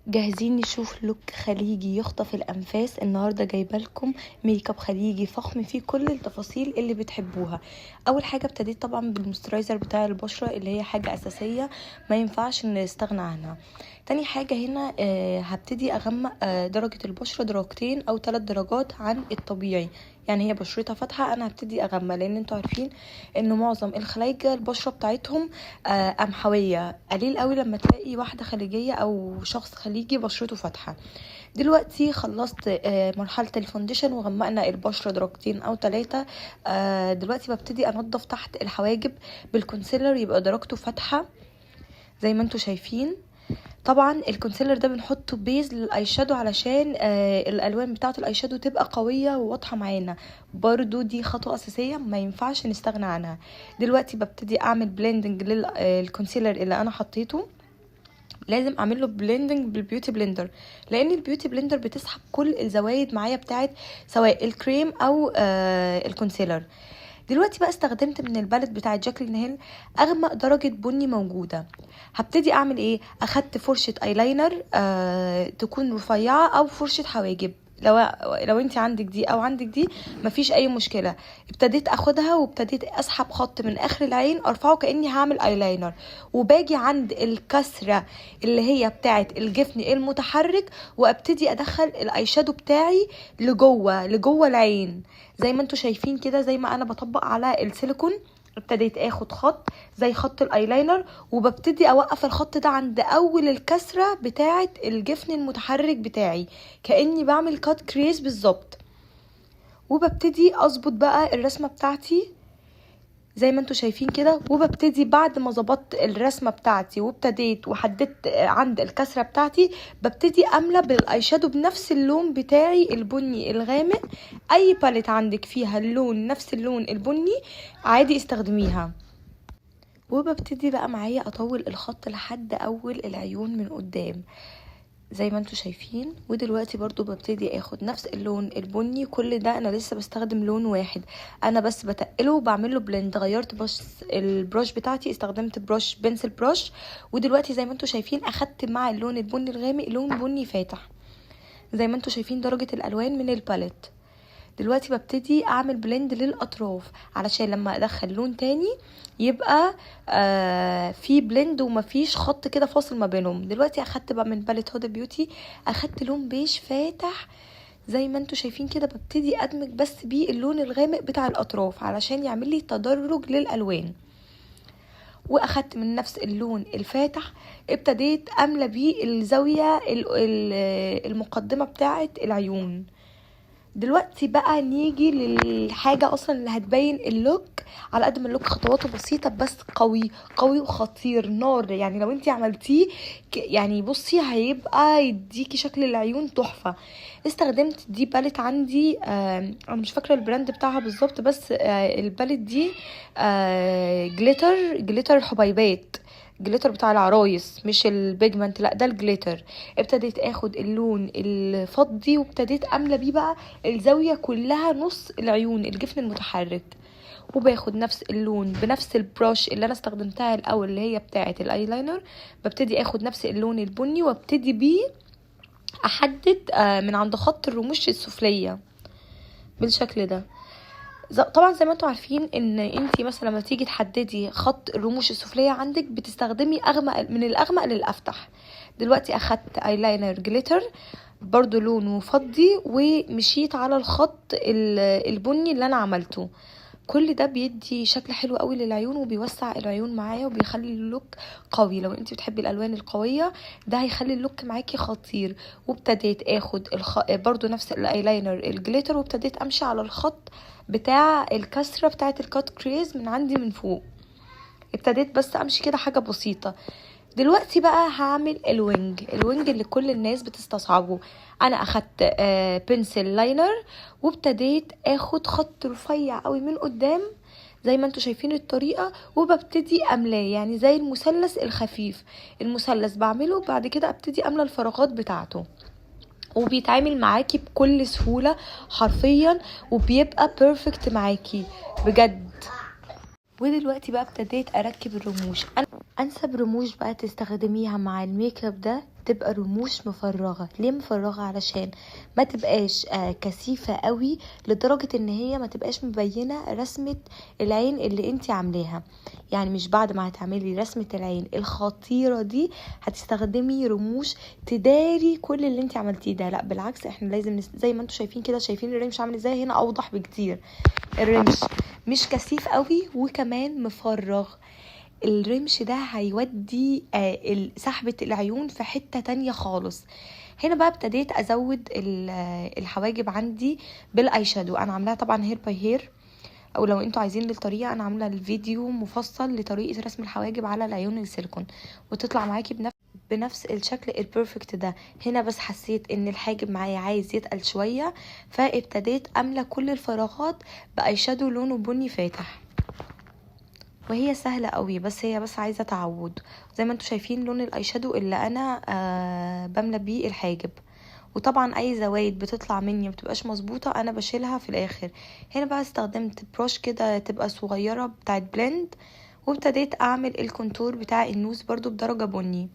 جاهزين نشوف look خليجي يخطف الأنفاس؟ النهاردة جايبه لكم ميك اب خليجي فخم فيه كل التفاصيل اللي بتحبوها. اول حاجة ابتديت طبعا بال moisturizer بتاع البشرة اللي هي حاجة اساسية ما ينفعش نستغنى عنها. تاني حاجة هنا هبتدي اغمق درجه البشرة درجتين او 3 درجات عن الطبيعي، يعني هي بشرتها فاتحة انا هبتدي اغمق، لان انتوا عارفين ان معظم الخلايجه البشرة بتاعتهم قمحويه، قليل قوي لما تلاقي واحدة خليجية او شخص خليجي بشرته فاتحة. دلوقتي خلصت مرحلة ال foundation وغمقنا البشرة درجتين او 3. دلوقتي ببتدي انضف تحت الحواجب بال concealer، يبقى درجته فاتحة زي ما انتوا شايفين. طبعا ال concealer ده بنحطه base لل eyeshadow علشان الالوان بتاعه ال eyeshadow تبقى قوية وواضحة معانا، برضو دي خطوة اساسية ما ينفعش نستغنى عنها. دلوقتي ببتدي اعمل blending لل concealer اللي انا حطيته، لازم اعمل له blending بال beauty blender، لان ال beauty blender بتسحب كل الزوايد معايا بتاعت سواء الكريم او ال concealer. دلوقتي بقى استخدمت من ال palette بتاعت جاكلين هيل اغمق درجة بني موجودة. هبتدي اعمل ايه؟ اخدت فرشة ايلاينر تكون رفيعة او فرشة حواجب، لو انت عندك دي او عندك دي مفيش اي مشكلة. ابتديت اخدها وابتديت اسحب خط من اخر العين ارفعه كاني هعمل ايلاينر، وباجي عند الكسرة اللي هي بتاعه الجفن المتحرك وابتدي ادخل ال eyeshadow بتاعي لجوه العين زي ما انتوا شايفين كده، زي ما انا بطبق على السيليكون. ابتديت اخد خط زي خط الايلاينر وببتدي اوقف الخط ده عند اول الكسرة بتاعه الجفن المتحرك بتاعي كاني بعمل cut crease بالظبط، وببتدي اظبط بقى الرسمة بتاعتي زي ما انتوا شايفين كده. وببتدي بعد ما ظبطت الرسمة بتاعتي وابتديت وحددت عند الكسرة بتاعتي، ببتدي املى بال eyeshadow بنفس اللون بتاعي البني الغامق. اي palette عندك فيها اللون نفس اللون البني عادي استخدميها. وببتدي بقى معايا اطول الخط لحد اول العيون من قدام زي ما انتوا شايفين. ودلوقتي برضو ببتدي اخد نفس اللون البني، كل ده انا لسه بستخدم لون واحد، انا بس بتقله وبعمله blend. غيرت بس ال brush بتاعتي، استخدمت brush pencil brush. ودلوقتي زي ما انتوا شايفين اخدت مع اللون البني الغامق لون بني فاتح زي ما انتوا شايفين درجة الالوان من ال palette. دلوقتي ببتدي اعمل blend للاطراف علشان لما ادخل لون تاني يبقى في blend ومفيش خط كده فاصل ما بينهم. دلوقتي اخدت بقى من palette هودا بيوتي، اخدت لون بيج فاتح زي ما انتوا شايفين كده، ببتدي ادمج بس بيه اللون الغامق بتاع الاطراف علشان يعمل لي تدرج للالوان. واخدت من نفس اللون الفاتح ابتديت املى بيه الزاوية المقدمة بتاعه العيون. دلوقتي بقى نيجي للحاجة اصلا اللي هتبين ال look. على قد ما ال look خطواته بسيطة بس قوي قوي وخطير نار، يعني لو انتي عملتيه يعني بصي هيبقى يديكي شكل العيون تحفة. استخدمت دي palette عندي، انا مش فاكرة ال brand بتاعها بالظبط، بس ال palette دي glitter حبيبات، glitter بتاع العرايس مش ال pigment، لا ده ال glitter. ابتديت اخد اللون الفضي وابتديت املى بيه بقى الزاوية كلها نص العيون الجفن المتحرك. وباخد نفس اللون بنفس ال brush اللي انا استخدمتها الاول اللي هي بتاعه الايلاينر، ببتدي اخد نفس اللون البني وابتدي بيه احدد من عند خط الرموش السفليه بالشكل ده. طبعا زي ما انتم عارفين ان انتي مثلا لما تيجي تحددي خط الرموش السفليه عندك بتستخدمي اغمق من الاغمق للافتح. دلوقتي اخدت eyeliner glitter برضو لونه فضي ومشيت على الخط البني اللي انا عملته. كل ده بيدي شكل حلو قوي للعيون وبيوسع العيون معايا وبيخلي ال look قوي. لو انت بتحبي الالوان القوية ده هيخلي ال look معاكي خطير. وابتديت اخد برضو نفس ال eyeliner ال glitter وابتديت امشي على الخط بتاع الكسرة بتاعه ال cut crease من عندي من فوق، ابتديت بس امشي كده حاجة بسيطة. دلوقتي بقى هعمل ال wing، ال wing اللي كل الناس بتستصعبه. انا اخدت pencil liner وابتديت اخد خط رفيع قوي من قدام زي ما انتوا شايفين الطريقة، وببتدي املاه يعني زي المثلث الخفيف، المثلث بعمله بعد كده ابتدي املى الفراغات بتاعته، وبيتعامل معاكي بكل سهولة حرفيا وبيبقى perfect معاكي بجد. ودلوقتي بقى ابتديت اركب الرموش. انسب رموش بقى تستخدميها مع الميك اب ده تبقى رموش مفرغة. ليه مفرغة؟ علشان ما تبقاش كثيفة قوي لدرجة ان هي ما تبقاش مبينة رسمة العين اللي انت عاملاها. يعني مش بعد ما هتعملي رسمة العين الخطيرة دي هتستخدمي رموش تداري كل اللي انت عملتيه ده، لا بالعكس، احنا لازم زي ما انتم شايفين كده، شايفين الرمش عامل ازاي؟ هنا اوضح بكتير، الرمش مش كثيف قوي وكمان مفرغ. الرمش ده هيودي سحبة العيون في حتة تانية خالص. هنا بقى ابتديت ازود الحواجب عندي بال eye shadow. انا عاملاها طبعا hair by hair، او لو انتوا عايزين للطريقة انا عامله الفيديو مفصل لطريقه رسم الحواجب على العيون السيليكون، وتطلع معاكي بنفس الشكل ال perfect ده. هنا بس حسيت ان الحاجب معايا عايز يتقل شوية، فابتديت املى كل الفراغات ب eye shadow لونه بني فاتح، وهي سهلة قوي، بس هي بس عايزة تعود. زي ما انتوا شايفين لون ال eye shadow اللي انا بملى بيه الحاجب، وطبعا اي زوايد بتطلع مني مبتبقاش مظبوطة انا بشيلها في الاخر. هنا بقى استخدمت brush كده تبقى صغيرة بتاعت blend، وابتديت اعمل ال contour بتاع ال nose برضو بدرجة بني.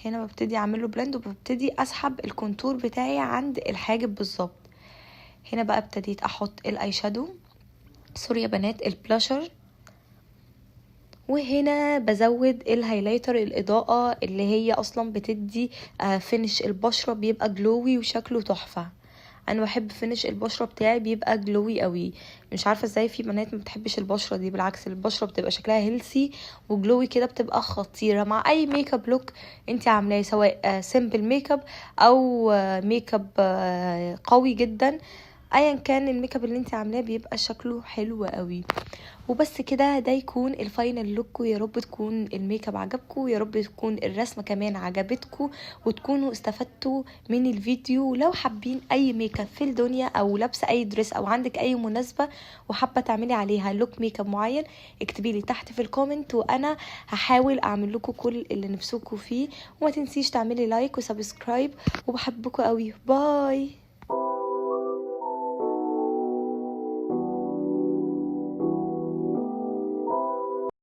هنا ببتدي اعمله blend وببتدي اسحب ال contour بتاعي عند الحاجب بالظبط. هنا بقى ابتديت احط ال eye shadow، sorry يا بنات، البلاشر. وهنا بزود ال highlighter، الاضاءة اللي هي اصلا بتدي finish البشرة بيبقى glowy وشكله تحفة. انا بحب finish البشرة بتاعي بيبقى glowy قوي، مش عارفه ازاي في بنات ما بتحبش البشرة دي، بالعكس البشرة بتبقى شكلها healthy و glowy كده، بتبقى خطيرة مع اي makeup look انت عاملاه، سواء simple makeup او ميك اب قوي جدا، ايا كان الميك اب اللي انت عاملاه بيبقى شكله حلو قوي. وبس كده، ده يكون ال final look، ويا رب تكون الميك اب عجبكم، ويا رب تكون الرسمة كمان عجبتكم، وتكونوا استفدتوا من الفيديو. لو حابين اي ميك اب في الدنيا، او لابسه اي dress، او عندك اي مناسبة وحابة تعملي عليها look makeup معين، اكتبي لي تحت في ال comment وانا هحاول اعمل لكم كل اللي نفسكم فيه. وما تنسيش تعملي like و subscribe، وبحبكم قوي. bye.